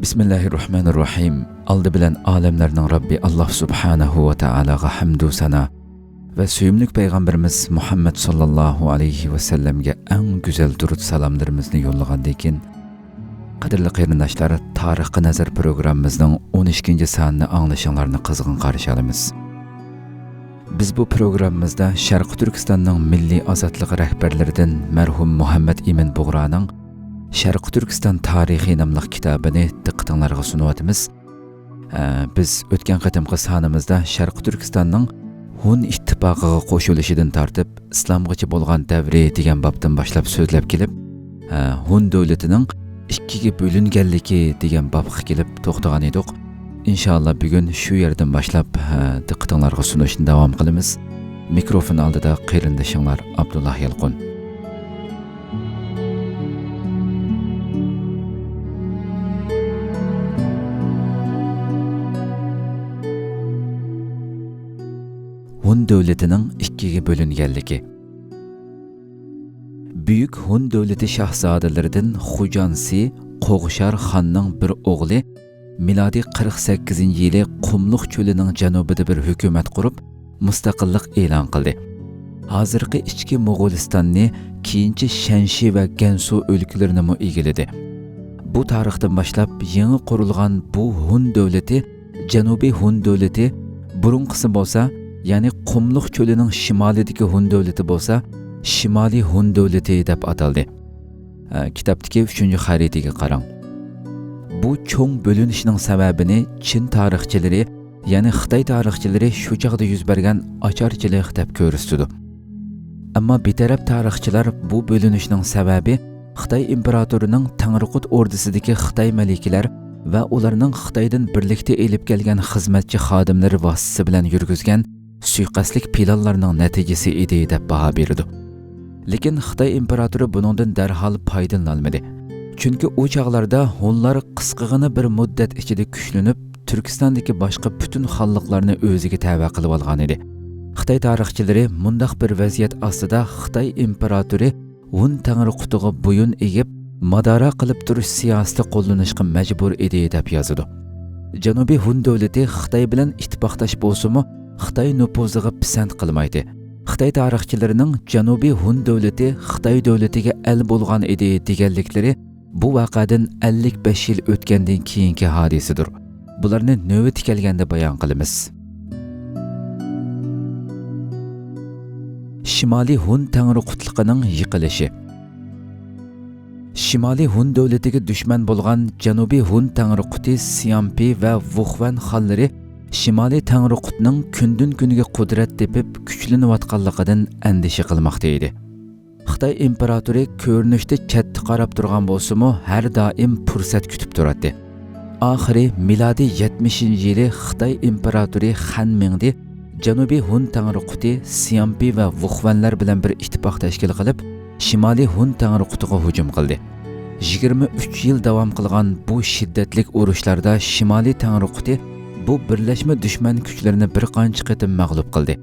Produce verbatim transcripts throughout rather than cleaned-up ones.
بىسمىللاھىررەھمانىررەھىم. ئالدى بىلەن ئالەملەرنىڭ رەببى ئاللاھ سۇبھانەھۇ ۋە تائالاغا ھەمدۇ سانا ۋە سۆيۈملۈك پەيغەمبىرىمىز مۇھەممەد ساللاللاھۇ ئەلەيھى ۋەسەللەمگە ئەڭ گۈزەل دۇرۇت سالاملىرىمىزنى يوللىغاندىن كېيىن، قەدىرلىك قېرىنداشلار، تارىخقا نەزەر پروگراممىمىزنىڭ ئون ئىككىنچى سانىنى ئاڭلىشىڭلارنى قىزغىن قارشى ئالىمىز. بىز بۇ پروگراممىمىزدا شەرقىي تۈركىستاننىڭ مىللىي ئازادلىق رەھبەرلىرىدىن مەرھۇم مۇھەممەد ئىمىن بۇغرانىڭ شەرقىي تۈركىستان تارىخى ناملىق كىتابىنى دىققىتىڭلارغا سۇنۇۋاتىمىز. ئە، بىز ئۆتكەن قېتىمقى سانىمىزدا شەرقىي تۈركىستاننىڭ ھون ئىتتىپاقىغا قوشۇلۇشىدىن تارتىپ، ئىسلامغىچە بولغان دەۋرى دېگەن بابتىن باشلاپ سۆزلەپ كېلىپ، ھە، ھون دۆلىتىنىڭ ئىككىگە بۆلۈنگەنلىكى دېگەن بابقا كېلىپ توختىغان ئىدۇق. ئىنشائاللا، بۈگۈن شۇ يەردىن باشلاپ، ھە، دىققىتىڭلارغا سۇنۇشنى داۋام قىلىمىز. مىكروفون ئالدىدا قېرىندىشىڭلار ئابدۇللا يالقۇن. ھون دۆلىتىنىڭ ئىككىگە بۆلۈنگەنلىكى. بۈيۈك ھون دۆلىتى شاھزادىلىرىدىن خۇجانسى قوغۇشار خاننىڭ بىر ئوغلى مىلادىي قىرىق سەككىزىنچى يىلى قۇملۇق چۆلىنىڭ جەنۇبىدا بىر ھۆكۈمەت قۇرۇپ، مۇستەقىللىق ئېلان قىلدى. ھازىرقى ئىچكى موغۇلىستاننى، كېيىنچە شەنشى ۋە گەنسۇ ئۆلكىلىرىنىمۇ ئىگىلىدى. بۇ تارىختىن باشلاپ يېڭى قۇرۇلغان بۇ ھون دۆلىتى جەنۇبىي ھون دۆلىتى، بۇرۇنقىسى بولسا، يەنى قۇملۇق چۆلىنىڭ شىمالىدىكى ھون دۆلىتى بولسا، شىمالىي ھون دۆلىتى دەپ ئاتالدى. ئە، كىتابتىكى ئۈچىنچى خەرىتىگە قاراڭ. بۇ چوڭ بۆلۈنۈشنىڭ سەۋەبىنى چىن تارىخچىلىرى، يەنى خىتاي تارىخچىلىرى شۇ چاغدا يۈز بەرگەن ئاچارچىلىق دەپ كۆرسىتىدۇ. ئەمما بىتەرەپ تارىخچىلار بۇ بۆلۈنۈشنىڭ سەۋەبى خىتاي ئىمپېراتورىنىڭ تەڭرىقۇت ئوردىسىدىكى خىتاي مەلىكىلەر ۋە ئۇلارنىڭ خىتايدىن بىرلىكتە ئېلىپ كەلگەن خىزمەتچى خادىملىرى ۋاسىتىسى بىلەن يۈرگۈزگەن سۇيىقەستلىك پىلانلارنىڭ نەتىجىسى ئىدى دەپ باھا بېرىدۇ. لېكىن خىتاي ئىمپېراتورى بۇنىڭدىن دەرھال پايدىلىنالمىدى. چۈنكى ئۇ چاغلاردا ھونلار قىسقىغىنە بىر مۇددەت ئىچىدە كۈچلىنىپ، تۈركىستاندىكى باشقا پۈتۈن خانلىقلارنى ئۆزىگە تەۋە قىلىۋالغانىدى. خىتاي تارىخچىلىرى مۇنداق بىر ۋەزىيەت ئاستىدا خىتاي ئىمپېراتورى ھون تەڭرىقۇتىغا بويۇن ئېگىپ، مادارا قىلىپ تۇرۇش سىياسىتى قوللىنىشقا مەجبۇر ئىدى، دەپ يازىدۇ. جەنۇبىي ھون دۆلىتى خىتاي بىلەن ئىتتىپاقداش بولسىمۇ، خىتاي نوپۇزىغا پىسەنت قىلمايتتى. خىتاي تارىخچىلىرىنىڭ جەنۇبىي ھون دۆلىتى خىتاي دۆلىتىگە ئەل بولغان ئىدى، دېگەنلىكلىرى بۇ ۋەقەدىن ئەللىك بەش يىل ئۆتكەندىن كېيىنكى ھادىسىدۇر. بۇلارنى نۆۋىتى كەلگەندە بايان قىلىمىز. شىمالىي ھون تەڭرىقۇتلۇقىنىڭ يىقىلىشى. شىمالىي ھون دۆلىتىگە دۈشمەن بولغان جەنۇبىي ھون تەڭرىقۇتى سيامپى ۋە ۋۇخۋەن خانلىرى شىمالىي تەڭرىقۇتنىڭ كۈندىن-كۈنگە قۇدرەت تېپىپ، كۈچلىنىۋاتقانلىقىدىن ئەندىشە قىلماقتا ئىدى. خىتاي ئىمپېراتورى كۆرۈنۈشتە چەتتە قاراپ تۇرغان بولسىمۇ، ھەر دائىم پۇرسەت كۈتۈپ تۇراتتى. ئاخىرى مىلادىي يەتمىشىنچى يىلى خىتاي ئىمپېراتورى خەن مىڭدى جەنۇبىي ھون تەڭرىقۇتى سيامپى ۋە ۋۇخۋەنلەر بىلەن بىر ئىتتىپاق تەشكىل قىلىپ، شىمالىي ھون تەڭرىقۇتىغا ھۇجۇم قىلدى. يىگىرمە ئۈچ يىل داۋام قىلغان بۇ شىددەتلىك ئۇرۇشلاردا شىمالىي تەڭرىقۇتى بۇ بىرلەشمە دۈشمەن كۈچلىرىنى بىر قانچە قېتىم مەغلۇپ قىلدى.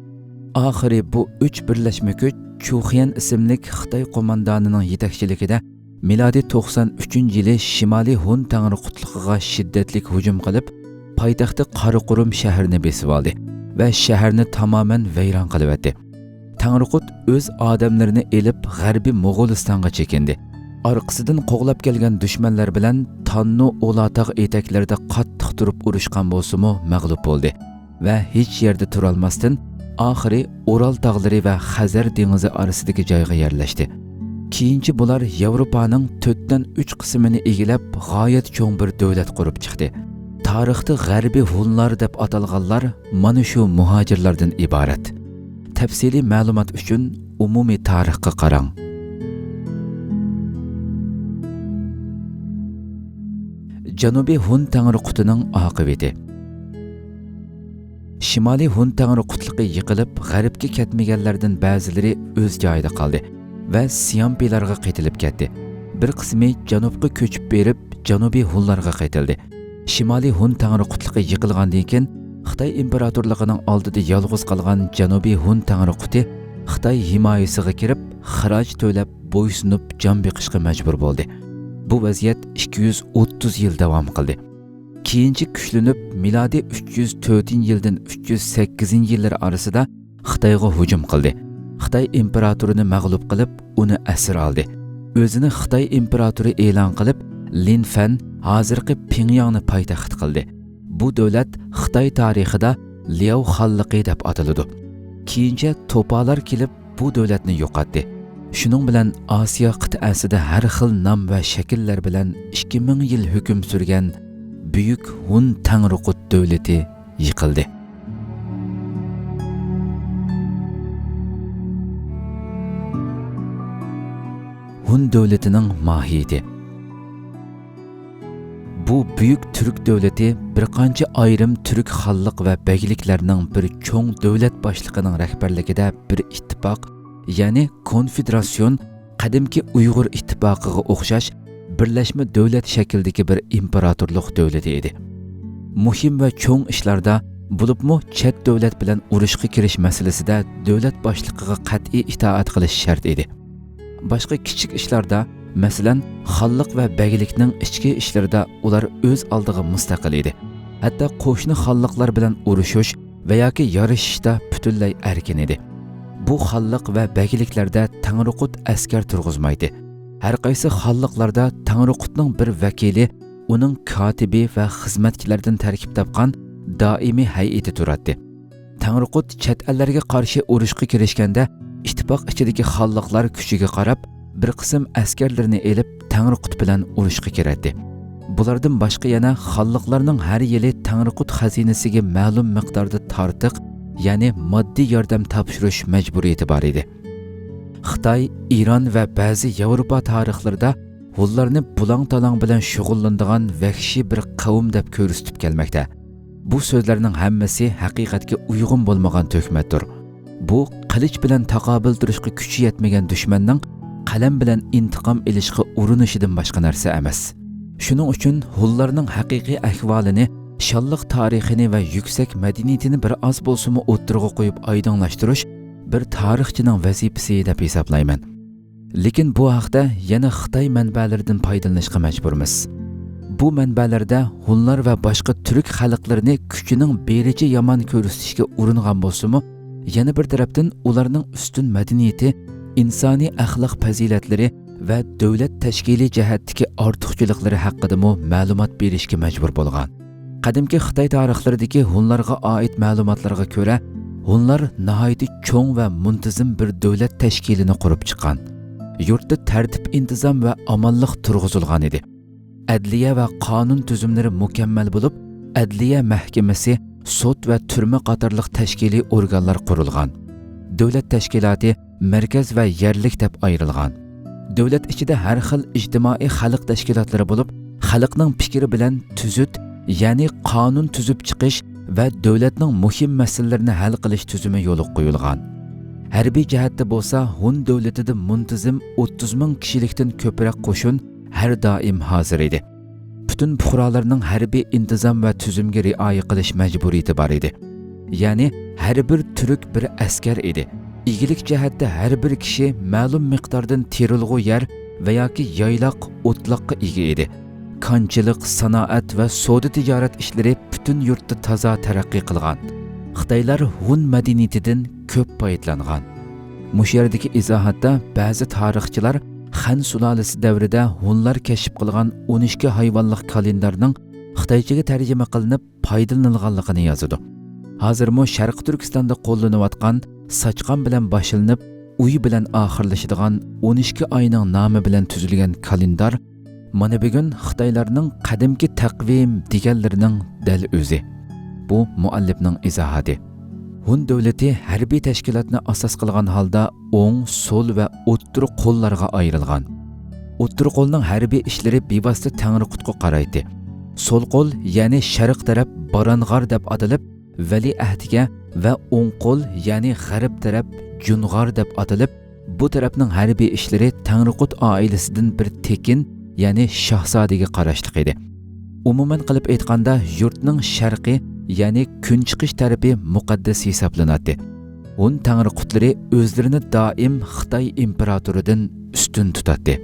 ئاخىرى بۇ ئۈچ بىرلەشمە كۈچ چۇخيەن ئىسىملىك خىتاي قوماندانىنىڭ يېتەكچىلىكىدە مىلادىي توقسان ئۈچىنچى يىلى شىمالىي ھون تەڭرىقۇتلۇقىغا شىددەتلىك ھۇجۇم قىلىپ، پايتەختى قاراقۇرۇم شەھىرىنى بېسىۋالدى ۋە شەھەرنى تامامەن ۋەيران قىلىۋەتتى. تەڭرىقۇت ئۆز ئادەملىرىنى ئېلىپ، غەربىي موغۇلىستانغا چېكىندى. ئارقىسىدىن قوغلاپ كەلگەن دۈشمەنلەر بىلەن تاننۇ ئۇلاتاغ ئېتەكلىرىدە قاتتىق تۇرۇپ ئۇرۇشقان بولسىمۇ، مەغلۇپ بولدى ۋە ھېچ يەردە تۇرالماستىن، ئاخىرى ئورال تاغلىرى ۋە خەزەر دېڭىزى ئارىسىدىكى جايغا يەرلەشتى. كېيىنچە بۇلار ياۋروپانىڭ تۆتتىن ئۈچ قىسمىنى ئىگىلەپ، غايەت چوڭ بىر دۆلەت قۇرۇپ چىقتى. تارىختا غەربىي ھونلار دەپ ئاتالغانلار مانا شۇ مۇھاجىرلاردىن ئىبارەت. تەپسىلىي مەلۇمات ئۈچۈن ئومۇمىي تارىخقا قاراڭ. جەنۇبىي ھون تەڭرىقۇتىنىڭ ئاقىۋىتى. شىمالىي ھون تەڭرىقۇتلۇقى يىقىلىپ، غەربكە كەتمىگەنلەردىن بەزىلىرى ئۆز جايىدا قالدى ۋە سيامپىلارغا قېتىلىپ كەتتى. بىر قىسمى جەنۇبقا كۆچۈپ بېرىپ، جەنۇبىي ھونلارغا قېتىلدى. شىمالىي ھون تەڭرىقۇتلۇقى يىقىلغاندىن كېيىن، خىتاي ئىمپېراتورلۇقىنىڭ ئالدىدا يالغۇز قالغان جەنۇبىي ھون تەڭرىقۇتى خىتاي ھىمايىسىغا كىرىپ، خىراج تۆلەپ، بويسۇنۇپ جان بېقىشقا مەجبۇر بولدى. بۇ ۋەزىيەت ئىككى يۈز ئوتتۇز يىل داۋام قىلدى. كېيىنچە كۈچلىنىپ، مىلادىي ئۈچ يۈز تۆتىنچى يىلدىن ئۈچ يۈز سەككىزىنچى يىللىرى ئارىسىدا خىتايغا ھۇجۇم قىلدى. خىتاي ئىمپېراتورىنى مەغلۇپ قىلىپ، ئۇنى ئەسىر ئالدى. ئۆزىنى خىتاي ئىمپېراتورى ئېلان قىلىپ، لىنفەن، ھازىرقى پىڭياڭنى پايتەخت قىلدى. بۇ دۆلەت خىتاي تارىخىدا لياۋ خانلىقى دەپ ئاتىلىدۇ. كېيىنچە توپالار كېلىپ، بۇ دۆلەتنى يوقاتتى. شۇنىڭ بىلەن ئاسىيا قىتئەسىدە ھەر خىل نام ۋە شەكىللەر بىلەن ئىككى مىڭ يىل ھۆكۈم سۈرگەن بۈيۈك ھۇن تەڭرىقۇت دۆلىتى يىقىلدى. ھۇن دۆلىتىنىڭ ماھىيىتى. بۇ بۈيۈك تۈرك دۆلىتى بىر قانچە ئايرىم تۈرك خانلىق ۋە بەگلىكلەرنىڭ بىر چوڭ دۆلەت باشلىقىنىڭ رەھبەرلىكىدە بىر ئىتتىپاق، يەنى كونفېدېراتسىيون، قەدىمكى ئۇيغۇر ئىتتىپاقىغا ئوخشاش بىرلەشمە دۆلەت شەكلىدىكى بىر ئىمپېراتورلۇق دۆلىتى ئىدى. مۇھىم ۋە چوڭ ئىشلاردا، بولۇپمۇ چەت دۆلەت بىلەن ئۇرۇشقا كىرىش مەسىلىسىدە دۆلەت باشلىقىغا قەتئىي ئىتائەت قىلىش شەرت ئىدى. باشقا كىچىك ئىشلاردا، مەسىلەن، خانلىق ۋە بەگلىكنىڭ ئىچكى ئىشلىرىدا ئۇلار ئۆز ئالدىغا مۇستەقىل ئىدى. ھەتتا قوشنا خانلىقلار بىلەن ئۇرۇشۇش ۋە ياكى يارىشىشتا پۈتۈنلەي ئەركىن ئىدى. بۇ خانلىق ۋە بەگلىكلەردە تەڭرىقۇت ئەسكەر تۇرغۇزمايتتى. ھەر قايسى خانلىقلاردا تەڭرىقۇتنىڭ بىر ۋەكىلى، ئۇنىڭ كاتىپى ۋە خىزمەتچىلەردىن تەركىب تاپقان دائىمىي ھەيئىتى تۇراتتى. تەڭرىقۇت چەت ئەللەرگە قارشى ئۇرۇشقا كىرىشكەندە، ئىتتىپاق ئىچىدىكى خانلىقلار كۈچىگە قاراپ، بىر قىسىم ئەسكەرلىرىنى ئېلىپ، تەڭرىقۇت بىلەن ئۇرۇشقا كىرەتتى. بۇلاردىن باشقا يەنە خانلىقلارنىڭ ھەر يىلى تەڭرىقۇت خەزىنىسىگە مەلۇم مىقداردا تارتىق، يەنى ماددىي ياردەم تاپشۇرۇش مەجبۇرىيىتى بار ئىدى. خىتاي، ئىران ۋە بەزى ياۋروپا تارىخلىرىدا ھۇنلارنى بۇلاڭ-تالاڭ بىلەن شۇغۇللىنىدىغان ۋەھشىي بىر قەۋم دەپ كۆرسىتىپ كەلمەكتە. بۇ سۆزلەرنىڭ ھەممىسى ھەقىقەتكە ئۇيغۇن بولمىغان تۆھمەتتۇر. بۇ قىلىچ بىلەن تاقابىل تۇرۇشقا كۈچى يەتمىگەن دۈشمەننىڭ قەلەم بىلەن ئىنتىقام ئېلىشقا ئۇرۇنۇشىدىن باشقا نەرسە ئەمەس. شۇنىڭ ئۈچۈن ھۇنلارنىڭ ھەقىقىي ئەھۋالىنى، شانلىق تارىخىنى ۋە يۈكسەك مەدەنىيىتىنى بىر ئاز بولسىمۇ ئوتتۇرىغا قويۇپ ئايدىڭلاشتۇرۇش بىر تارىخچىنىڭ ۋەزىپىسى دەپ ھېسابلايمەن. لېكىن بۇ ھەقتە يەنە خىتاي مەنبەلىرىدىن پايدىلىنىشقا مەجبۇرمىز. بۇ مەنبەلەردە ھۇنلار ۋە باشقا تۈرك خەلقلىرىنى كۈچىنىڭ بېرىچە يامان كۆرسىتىشكە ئۇرۇنغان بولسىمۇ، يەنە بىر تەرەپتىن ئۇلارنىڭ ئۈستۈن مەدەنىيىتى، ئىنسانىي ئەخلاق پەزىلەتلىرى ۋە دۆلەت تەشكىلىي جەھەتتىكى ئارتۇقچىلىقلىرى ھەققىدىمۇ مەلۇمات بېرىشكە مەجبۇر بولغان. قەدىمكى خىتاي تارىخلىرىدىكى ھۇنلارغا ئائىت مەلۇماتلارغا كۆرە، ھۇنلار ناھايىتى چوڭ ۋە مۇنتىزىم بىر دۆلەت تەشكىلىنى قۇرۇپ چىققان. يۇرتتا تەرتىپ-ئىنتىزام ۋە ئامانلىق تۇرغۇزۇلغان ئىدى. ئەدلىيە ۋە قانۇن تۈزۈملىرى مۇكەممەل بولۇپ، ئەدلىيە مەھكىمىسى، سوت ۋە تۈرمە قاتارلىق تەشكىلىي ئورگانلار قۇرۇلغان. دۆلەت تەشكىلاتى مەركەز ۋە يەرلىك دەپ ئايرىلغان. دۆلەت ئىچىدە ھەر خىل ئىجتىمائىي خەلق تەشكىلاتلىرى بولۇپ، خەلقنىڭ پىكرى بىلەن تۈزۈت، يەنى قانۇن تۈزۈپ چىقىش ۋە دۆلەتنىڭ مۇھىم مەسىلىلىرىنى ھەل قىلىش تۈزۈمى يولغا قويۇلغان. ھەربىي جەھەتتە بولسا ھۇن دۆلىتىدە مۇنتىزىم ئوتتۇز مىڭ كىشىلىكتىن كۆپرەك قوشۇن ھەر دائىم ھازىر ئىدى. پۈتۈن پۇقرالارنىڭ ھەربىي ئىنتىزام ۋە تۈزۈمگە رىئايە قىلىش مەجبۇرىيىتى بار ئىدى. يەنى ھەر بىر تۈرك بىر ئەسكەر ئىدى. ئىگىلىك جەھەتتە ھەر بىر كىشى مەلۇم مىقداردىن تېرىلغۇ يەر ۋە ياكى يايلاق، ئوتلاققا ئىگە ئىدى. كانچىلىق، سانائەت ۋە سودا-تىجارەت ئىشلىرى پۈتۈن يۇرتتا تازا تەرەققىي قىلغان. خىتايلار ھۇن مەدەنىيىتىدىن كۆپ پايدىلانغان. مۇشۇ يەردىكى ئىزاھاتتا بەزى تارىخچىلار خەن سۇلالىسى دەۋرىدە ھۇنلار كەشىپ قىلغان ئون ئىككى ھايۋانلىق كالېندارنىڭ خىتايچىگە تەرجىمە قىلىنىپ پايدىلىنىلغانلىقىنى يازىدۇ. ھازىرمۇ شەرقىي تۈركىستاندا قوللىنىۋاتقان ساچقان بىلەن باشلىنىپ، ئۇي بىلەن ئاخىرلىشىدىغان ئون ئىككى ئاينىڭ نامى بىلەن تۈزۈلگەن كالېندار مانا بۈگۈن خىتايلارنىڭ قەدىمكى تەقۋىم دېگەنلىرىنىڭ دەل ئۆزى. بۇ مۇئەللىپنىڭ ئىزاھاتى. ھۇن دۆلىتى ھەربىي تەشكىلاتنى ئاساس قىلغان ھالدا ئوڭ، سول ۋە ئوتتۇرا قوللارغا ئايرىلغان. ئوتتۇرا قولنىڭ ھەربىي ئىشلىرى بىۋاسىتە تەڭرىقۇتقا قارايتتى. سول قول، يەنى شەرق تەرەپ بارانغار دەپ ئاتىلىپ، ۋەلىئەھدىگە ۋە ئوڭ قول، يەنى غەرب تەرەپ جۇنغار دەپ ئاتىلىپ، بۇ تەرەپنىڭ ھەربىي ئىشلىرى تەڭرىقۇت ئائىلىسىدىن بىر تېكىن، يەنى شاھزادىگە قاراشلىق ئىدى. ئومۇمەن قىلىپ ئېيتقاندا، يۇرتنىڭ شەرقىي، يەنى كۈنچىقىش تەرىپى مۇقەددەس ھېسابلىناتتى. ھۇن تەڭرىقۇتلىرى ئۆزلىرىنى دائىم خىتاي ئىمپېراتورىدىن ئۈستۈن تۇتاتتى.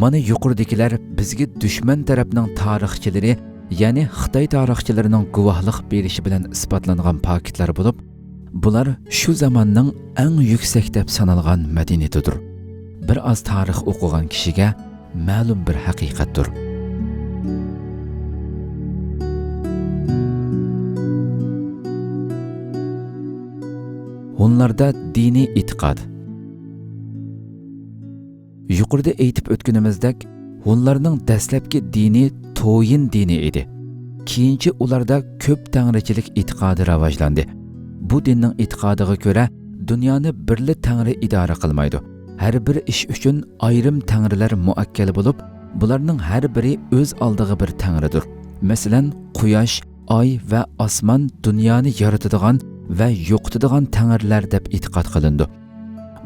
مانا يۇقىرىدىكىلەر بىزگە دۈشمەن تەرەپنىڭ تارىخچىلىرى يەنى خىتاي تارىخچىلىرىنىڭ گۇۋاھلىق بېرىشى بىلەن ئىسپاتلانغان پاكىتلار بولۇپ، بۇلار شۇ زاماننىڭ ئەڭ يۈكسەك دەپ سانالغان مەدەنىيىتىدۇر. بىر ئاز تارىخ ئوقۇغان كىشىگە مەلۇم بىر ھەقىقەتتۇر. ھونلاردا دىنىي ئېتىقاد. يۇقىرىدا ئېيتىپ ئۆتكىنىمىزدەك، ھونلارنىڭ دەسلەپكى دىنى تويىن دىنى ئىدى. كېيىنچە ئۇلاردا كۆپ تەڭرىچىلىك ئېتىقادى راۋاجلاندى. بۇ دىننىڭ ئېتىقادىغا كۆرە، دۇنيانى بىرلا تەڭرى ئىدارە قىلمايدۇ. ھەر بىر ئىش ئۈچۈن ئايرىم تەڭرىلەر مۇئەككەل بولۇپ، بۇلارنىڭ ھەر بىرى ئۆز ئالدىغا بىر تەڭرىدۇر. مەسىلەن، قۇياش، ئاي ۋە ئاسمان دۇنيانى يارىتىدىغان ۋە يوقىتىدىغان تەڭرىلەر دەپ ئېتىقاد قىلىنىدۇ.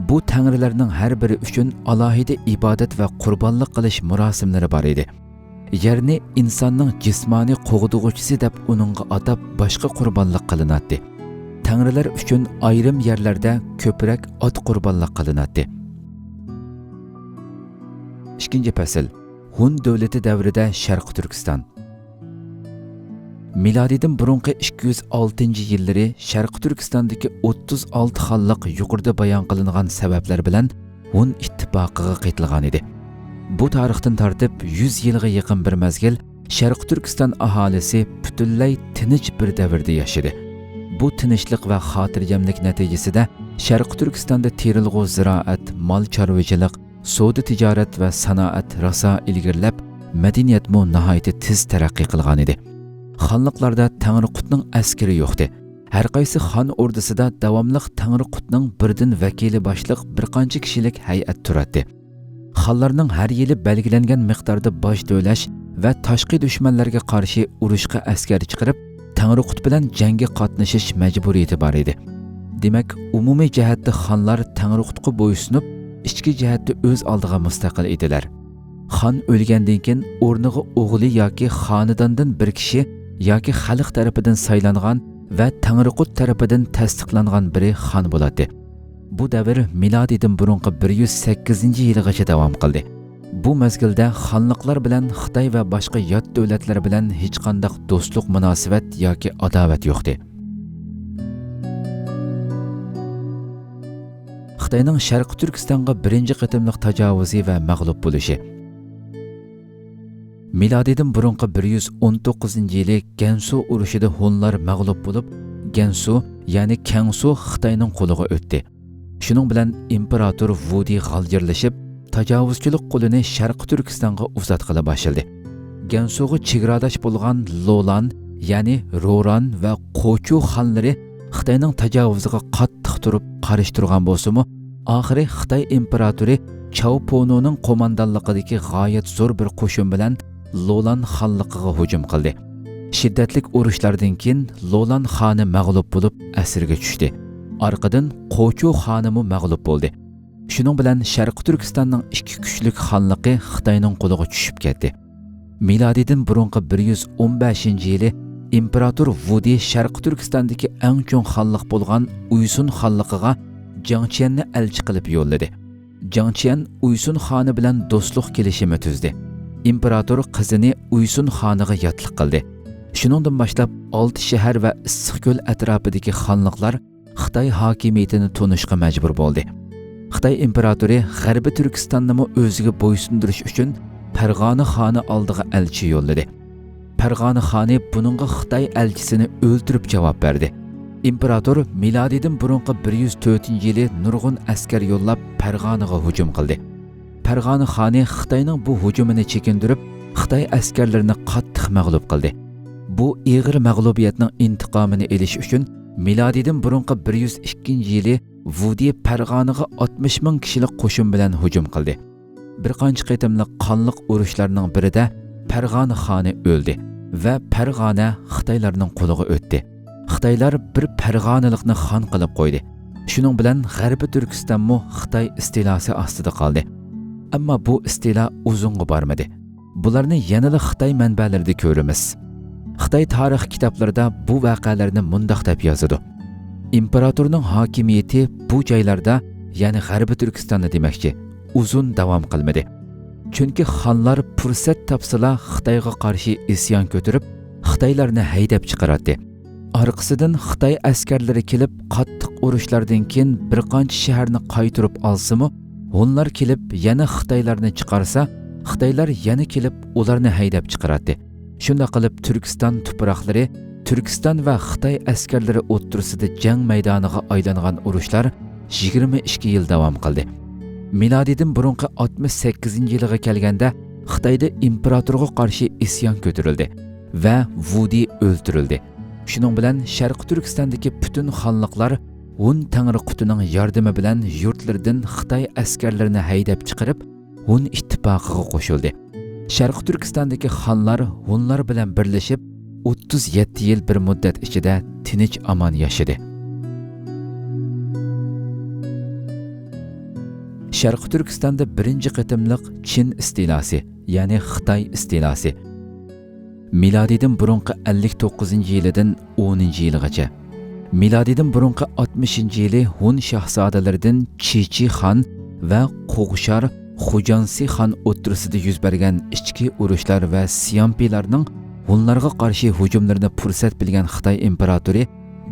بۇ تەڭرىلەرنىڭ ھەر بىرى ئۈچۈن ئالاھىدە ئىبادەت ۋە قۇربانلىق قىلىش مۇراسىملىرى بار ئىدى. يەرنى ئىنساننىڭ جىسمانىي قوغدىغۇچىسى دەپ ئۇنىڭغا ئاتاپ باشقا قۇربانلىق قىلىناتتى. تەڭرىلەر ئۈچۈن ئايرىم يەرلەردە كۆپرەك ئات قۇربانلىق قىلىناتتى. ئىككىنچى پەسىل. ھون دۆلىتى دەۋرىدە شەرقىي تۈركىستان. مىلادىدىن بۇرۇنقى ئىككى يۈز ئالتىنچى يىللىرى شەرقىي تۈركىستاندىكى ئوتتۇز ئالتە خانلىق يۇقىرىدا بايان قىلىنغان سەۋەبلەر بىلەن ھون ئىتتىپاقىغا قېتىلغان ئىدى. بۇ تارىختىن تارتىپ يۈز يىلغا يېقىن بىر مەزگىل شەرقىي تۈركىستان ئاھالىسى پۈتۈنلەي تىنچ بىر دەۋردە ياشىدى. بۇ تىنچلىق ۋە خاتىرجەملىك نەتىجىسىدە شەرقىي تۈركىستاندا تېرىلغۇ زىرائەت، مال چارۋىچىلىق، سودا تىجارەت ۋە سانائەت راسا ئىلگىرىلەپ، مەدەنىيەتمۇ ناھايىتى تېز تەرەققىي قىلغانىدى. خانلىقلاردا تەڭرىقۇتنىڭ ئەسكىرى يوقتى. ھەرقايسى خان ئوردىسىدا داۋاملىق تەڭرىقۇتنىڭ بىردىن ۋەكىلى باشلىق بىر قانچە كىشىلىك ھەيئەت تۇراتتى. خانلارنىڭ ھەر يىلى بەلگىلەنگەن مىقداردا باج تۆلەش ۋە تاشقى دۈشمەنلەرگە قارشى ئۇرۇشقا ئەسكەر چىقىرىپ، تەڭرىقۇت بىلەن جەڭگە قاتنىشىش مەجبۇرىيىتى بار ئىدى. دېمەك، ئومۇمىي جەھەتتە خانلار تەڭرىقۇتقا بويسۇنۇپ، ئىچكى جەھەتتە ئۆز ئالدىغا مۇستەقىل ئىدىلەر. خان ئۆلگەندىن كېيىن ئورنىغا ئوغلى ياكى خانىداندىن بىر كىشى ياكى خەلق تەرىپىدىن سايلانغان ۋە تەڭرىقۇت تەرىپىدىن تەستىقلانغان بىرى خان بولاتتى. بۇ دەۋر مىلادىدىن بۇرۇنقى بىر يۈز سەككىزىنچى يىلىغىچە داۋام قىلدى. بۇ مەزگىلدە خانلىقلار بىلەن خىتاي ۋە باشقا يات دۆلەتلەر بىلەن ھېچقانداق دوستلۇق مۇناسىۋەت ياكى ئاداۋەت يوقتى. خىتاينىڭ شەرقىي تۈركىستانغا بىرىنچى قېتىملىق تاجاۋۇزى ۋە مەغلۇپ بولۇشى. مىلادىدىن بۇرۇنقى بىر يۈز ئون توققۇزىنچى يىلى گەنسۇ ئۇرۇشىدا ھونلار مەغلۇپ بولۇپ، گەنسۇ، يەنى كەڭسۇ خىتاينىڭ قولىغا ئۆتتى. شۇنىڭ بىلەن ئىمپېراتور ۋۇدى غالجىرلىشىپ، تاجاۋۇزچىلىق قولىنى شەرقىي تۈركىستانغا ئۇزاتقىلى باشلىدى. گەنسۇغا چېگراداش بولغان لولان، يەنى روران ۋە قوچۇ خانلىرى خىتاينىڭ تاجاۋۇزىغا قاتتىق تۇرۇپ قارشى تۇرغان بولسىمۇ، ئاخىرى خىتاي ئىمپېراتورى چاۋ پونۇنىڭ قوماندانلىقىدىكى غايەت زور بىر قوشۇن بىلەن لولان خانلىقىغا ھۇجۇم قىلدى. شىددەتلىك ئۇرۇشلاردىن كېيىن لولان خانى مەغلۇپ بولۇپ ئەسىرگە چۈشتى. ئارقىدىن قوچۇ خانىمۇ مەغلۇپ بولدى. شۇنىڭ بىلەن شەرقىي تۈركىستاننىڭ ئىككى كۈچلۈك خانلىقى خىتاينىڭ قولىغا چۈشۈپ كەتتى. مىلادىدىن بۇرۇنقى بىر يۈز ئون بەشىنچى يىلى ئىمپېراتور ۋۇدى شەرقىي تۈركىستاندىكى ئەڭ چوڭ خانلىق بولغان ئۇيسۇن خانلىقىغا جاڭ چيەننى ئەلچى قىلىپ يوللىدى. جاڭ چيەن ئۇيسۇن خانى بىلەن دوستلۇق كېلىشىمى تۈزدى. ئىمپېراتور قىزىنى ئۇيسۇن خانىغا ياتلىق قىلدى. شۇنىڭدىن باشلاپ ئالتە شەھەر ۋە ئىسسىقكۆل ئەتراپىدىكى خانلىقلار خىتاي ھاكىمىيىتىنى تونۇشقا مەجبۇر بولدى. خىتاي ئىمپېراتورى غەربىي تۈركىستاننىمۇ ئۆزىگە بويسۇندۇرۇش ئۈچۈن پەرغانە خانى ئالدىغا ئەلچى يوللىدى. پەرغانە خانى بۇنىڭغا خىتاي ئەلچىسىنى ئۆلتۈرۈپ جاۋاب بەردى. ئىمپېراتور مىلادىدىن بۇرۇنقى بىر يۈز تۆتىنچى يىلى نۇرغۇن ئەسكەر يوللاپ پەرغانىغا ھۇجۇم قىلدى. پەرغانە خانى خىتاينىڭ بۇ ھۇجۇمىنى چېكىندۈرۈپ، خىتاي ئەسكەرلىرىنى قاتتىق مەغلۇپ قىلدى. بۇ ئېغىر مەغلۇبىيەتنىڭ ئىنتىقامىنى ئېلىش ئۈچۈن مىلادىدىن بۇرۇنقى بىر يۈز ئىككىنچى يىلى ۋۇدى پەرغانىغا ئاتمىش مىڭ كىشىلىك قوشۇن بىلەن ھۇجۇم قىلدى. بىر قانچە قېتىملىق قانلىق ئۇرۇشلارنىڭ بىرىدە پەرغانە خانى ئۆلدى ۋە پەرغانە خىتايلارنىڭ قولىغا ئۆتتى. خىتايلار بىر پەرغانىلىقنى خان قىلىپ قويدى. شۇنىڭ بىلەن غەربىي تۈركىستانمۇ خىتاي ئىستىلاسى ئاستىدا قالدى. ئەمما بۇ ئىستىلا ئۇزۇنغا بارمىدى. بۇلارنى يەنىلا خىتاي مەنبەلىرىدە كۆرىمىز. خىتاي تارىخ كىتابلىرىدا بۇ ۋەقەلەرنى مۇنداق دەپ يازىدۇ: ئىمپېراتورنىڭ ھاكىمىيىتى بۇ جايلاردا، يەنى غەربىي تۈركىستاندا دېمەكچى، ئۇزۇن داۋام قىلمىدى. چۈنكى خانلار پۇرسەت تاپسىلا خىتايغا قارشى ئىسيان كۆتۈرۈپ، خىتايلارنى ھەيدەپ چىقىراتتى. ئارقىسىدىن خىتاي ئەسكەرلىرى كېلىپ، قاتتىق ئۇرۇشلاردىن كېيىن بىر قانچە شەھەرنى قايتۇرۇپ ئالسىمۇ، ھونلار كېلىپ يەنە خىتايلارنى چىقارسا، خىتايلار يەنە كېلىپ ئۇلارنى ھەيدەپ چىقىراتتى. شۇنداق قىلىپ، تۈركىستان تۇپراقلىرى، تۈركىستان ۋە خىتاي ئەسكەرلىرى ئوتتۇرىسىدا جەڭ مەيدانىغا ئايلانغان ئۇرۇشلار يىگىرمە ئىككى يىل داۋام قىلدى. مىلادىيدىن بۇرۇنقى ئاتمىش سەككىزىنچى يىلىغا كەلگەندە، خىتايدا ئىمپېراتورغا قارشى ئىسيان كۆتۈرۈلدى ۋە ۋۇدى ئۆلتۈرۈلدى. شۇنىڭ بىلەن شەرقىي تۈركىستاندىكى پۈتۈن خانلىقلار ھون تەڭرى قۇتىنىڭ ياردىمى بىلەن يۇرتلىرىدىن خىتاي ئەسكەرلىرىنى ھەيدەپ چىقىرىپ، ھون ئىتتىپاقىغا قوشۇلدى. شەرقىي تۈركىستاندىكى خانلار ھونلار بىلەن بىرلىشىپ، ئوتتۇز يەتتە يىل بىر مۇددەت ئىچىدە تىنچ-ئامان ياشىدى. شەرقىي تۈركىستاندا بىرىنچى قېتىملىق چىن ئىستىلاسى، يەنى خىتاي ئىستىلاسى. مىلادىيدىن بۇرۇنقى ئەللىك توققۇزىنچى يىلىدىن ئونىنچى يىلىغىچە. مىلادىيدىن بۇرۇنقى ئاتمىشىنچى يىلى ھون شاھزادىلىرىدىن چىچى خان ۋە قوغشار خوجانسى خان ئوتتۇرىسىدا يۈز بەرگەن ئىچكى ئۇرۇشلار ۋە سيامپىلارنىڭ ھونلارغا قارشى ھۇجۇملىرىنى پۇرسەت بىلگەن خىتاي ئىمپېراتورى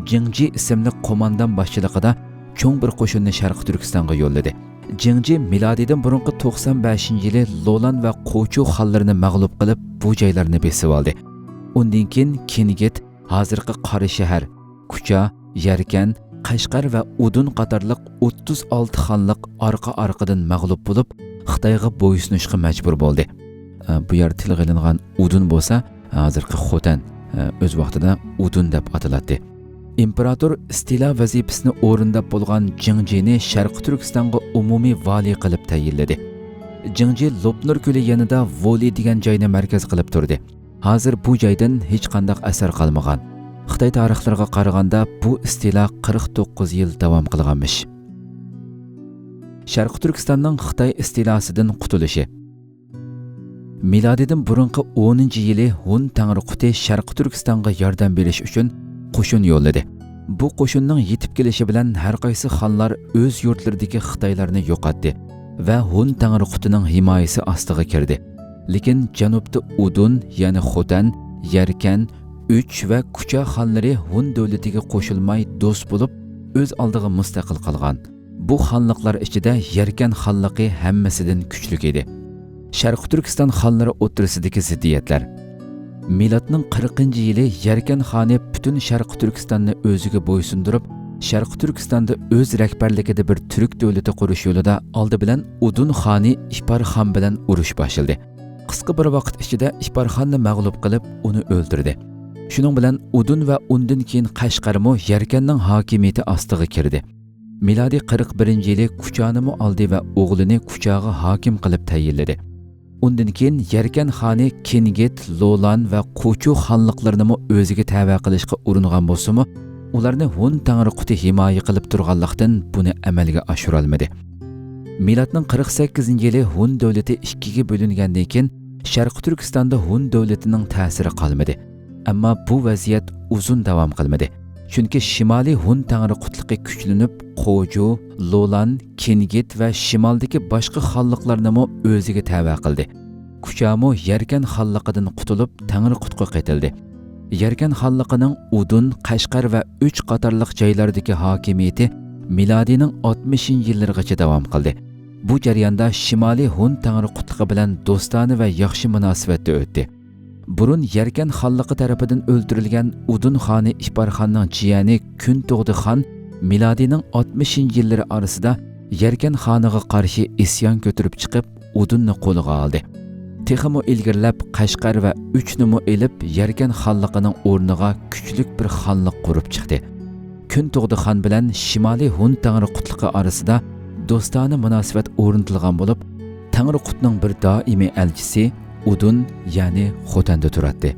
جىڭجى ئىسىملىك قوماندان باشچىلىقىدا چوڭ بىر قوشۇننى شەرقىي تۈركىستانغا يوللىدى. جىڭجى مىلادىيدىن بۇرۇنقى توقسان بەشىنچى يىلى لولان ۋە قوچۇ خانلىرىنى مەغلۇپ قىلىپ، بۇ جايلارنى بېسىۋالدى. ئۇندىن كېيىن كىنگىت، ھازىرقى قاراشەھەر، كۇچا، يەركەن، قەشقەر ۋە ئۇدۇن قاتارلىق ئوتتۇز ئالتە خانلىق ئارقا-ئارقىدىن مەغلۇپ بولۇپ، خىتايغا بويسۇنۇشقا مەجبۇر بولدى. ئە، بۇ يەردە تىلغا ئېلىنغان ئۇدۇن بولسا، ھازىرقى خوتەن، ئە، ئۆز ۋاقتىدا ئۇدۇن دەپ ئاتىلاتتى. ئىمپېراتور ئىستىلا ۋەزىپىسىنى ئورۇنداپ بولغان جىڭجىنى شەرقىي تۈركىستانغا ئومۇمىي ۋالىي قىلىپ تەيىنلىدى. جىڭجى لوپنۇر كۆلى يېنىدا ۋولى دېگەن جاينى مەركەز قىلىپ تۇردى. ھازىر بۇ جايدىن ھېچقانداق ئەسەر قالمىغان. خىتاي تارىخلىرىغا قارىغاندا، بۇ ئىستىلا قىرىق توققۇز يىل داۋام قىلغانمىش. شەرقىي تۈركىستاننىڭ خىتاي ئىستىلاسىدىن قۇتۇلۇشى. مىلادىدىن بۇرۇنقى ئونىنچى يىلى ھون تەڭرىقۇتى شەرقىي تۈركىستانغا ياردەم بېرىش ئۈچۈن قوشۇن يوللىدى. بۇ قوشۇننىڭ يېتىپ كېلىشى بىلەن ھەرقايسى خانلار ئۆز يۇرتلىرىدىكى خىتايلارنى يوقاتتى ۋە ھون تەڭرىقۇتىنىڭ ھىمايىسى ئاستىغا كىردى. لېكىن جەنۇبتا ئۇدۇن، يەنى خوتەن، يەركەن، ئۈچ ۋە كۇچا خانلىرى ھون دۆلىتىگە قوشۇلماي دوست بولۇپ، ئۆز ئالدىغا مۇستەقىل قالغان. بۇ خانلىقلار ئىچىدە يەركەن خانلىقى ھەممىسىدىن كۈچلۈك ئىدى. شەرقىي تۈركىستان خانلىرى ئوتتۇرىسىدىكى زىددىيەتلەر. مىلادنىڭ قىرىقىنچى يىلى يەركەن خانى پۈتۈن شەرقىي تۈركىستاننى ئۆزىگە بويسۇندۇرۇپ، شەرقىي تۈركىستاندا ئۆز رەھبەرلىكىدە بىر تۈرك دۆلىتى قۇرۇش يولىدا ئالدى بىلەن ئۇدۇن خانى ئىپار خان بىلەن ئۇرۇش باشلىدى. قىسقا بىر ۋاقىت ئىچىدە ئىپار خاننى مەغلۇپ قىلىپ، ئۇنى ئۆلتۈردى. شۇنىڭ بىلەن ئۇدۇن ۋە ئۇندىن كېيىن قەشقەرمۇ يەركەننىڭ ھاكىمىيىتى ئاستىغا كىردى. مىلادىي قىرىق بىرىنچى يىلى كۇچانىمۇ ئالدى ۋە ئوغلىنى كۇچاغا ھاكىم قىلىپ تەيىنلىدى. ئۇندىن كېيىن يەركەن خانى كىنگىت، لولان ۋە قوچۇ خانلىقلىرىنىمۇ ئۆزىگە تەۋە قىلىشقا ئۇرۇنغان بولسىمۇ، ئۇلارنى ھون تەڭرىقۇتى ھىمايە قىلىپ تۇرغانلىقتىن، بۇنى ئەمەلگە ئاشۇرالمىدى. مىلادنىڭ قىرىق سەككىزىنچى يىلى ھون دۆلىتى ئىككىگە بۆلۈنگەندىن كېيىن، شەرقىي تۈركىستاندا ھون دۆلىتىنىڭ تەسىرى قالمىدى. ئەمما بۇ ۋەزىيەت ئۇزۇن داۋام قىلمىدى. چۈنكى شىمالىي ھون تەڭرىقۇتلۇقى كۈچلىنىپ، قوجۇ، لولان، كىنگىت ۋە شىمالدىكى باشقا خانلىقلارنىمۇ ئۆزىگە تەۋە قىلدى. كۇچامۇ يەركەن خانلىقىدىن قۇتۇلۇپ، تەڭرىقۇتقا قېتىلدى. يەركەن خانلىقىنىڭ ئۇدۇن، قەشقەر ۋە ئۈچ قاتارلىق جايلاردىكى ھاكىمىيىتى مىلادىينىڭ ئاتمىشىنچى يىللىرىغىچە داۋام قىلدى. بۇ جەرياندا شىمالىي ھون تەڭرىقۇتلۇقى بىلەن دوستانە ۋە ياخشى مۇناسىۋەتتە ئۆتتى. بۇرۇن يەركەن خانلىقى تەرىپىدىن ئۆلتۈرۈلگەن ئۇدۇن خانى ئىپار خاننىڭ جىيەنى كۈنتۇغدى خان مىلادىينىڭ ئاتمىشىنچى يىللىرى ئارىسىدا يەركەن خانىغا قارشى ئىسيان كۆتۈرۈپ چىقىپ، ئۇدۇننى قولىغا ئالدى. تېخىمۇ ئىلگىرىلەپ، قەشقەر ۋە ئۈچنىمۇ ئېلىپ، يەركەن خانلىقىنىڭ ئورنىغا كۈچلۈك بىر خانلىق قۇرۇپ چىقتى. كۈنتۇغدى خان بىلەن شىمالىي ھون تەڭرىقۇتلۇقى ئارىسىدا دوستانە مۇناسىۋەت ئورنىتىلغان بولۇپ، تەڭرىقۇتنىڭ بىر دائىمىي ئەلچىسى ئۇدۇن، يەنى خوتەندە تۇراتتى.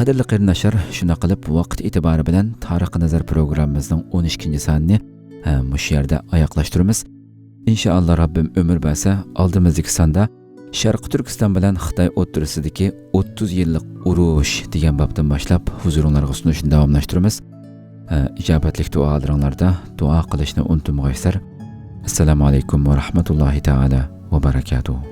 قەدىرلىك قېرىنداشلار، شۇنداق قىلىپ ۋاقىت ئېتىبارى بىلەن تارىخقا نەزەر پروگراممىمىزنىڭ ئون ئىككىنچى سانىنى، ھە، مۇشۇ يەردە ئاياغلاشتۇرىمىز. ئىنشائاللا، رەببىم ئۆمۈر بەرسە، ئالدىمىزدىكى ساندا شەرقىي تۈركىستان بىلەن خىتاي ئوتتۇرىسىدىكى ئوتتۇز يىللىق ئۇرۇش دېگەن بابتىن باشلاپ ھۇزۇرۇڭلارغا سۇنۇشنى داۋاملاشتۇرىمىز. ئە، ئىجابەتلىك دۇئالىرىڭلاردا دۇئا قىلىشنى ئۇنتۇمىغايسىلەر. ئەسسالامۇ ئەلەيكۇم ۋە رەھمەتۇللاھى تائالا ۋە بەرەكاتۇھۇ.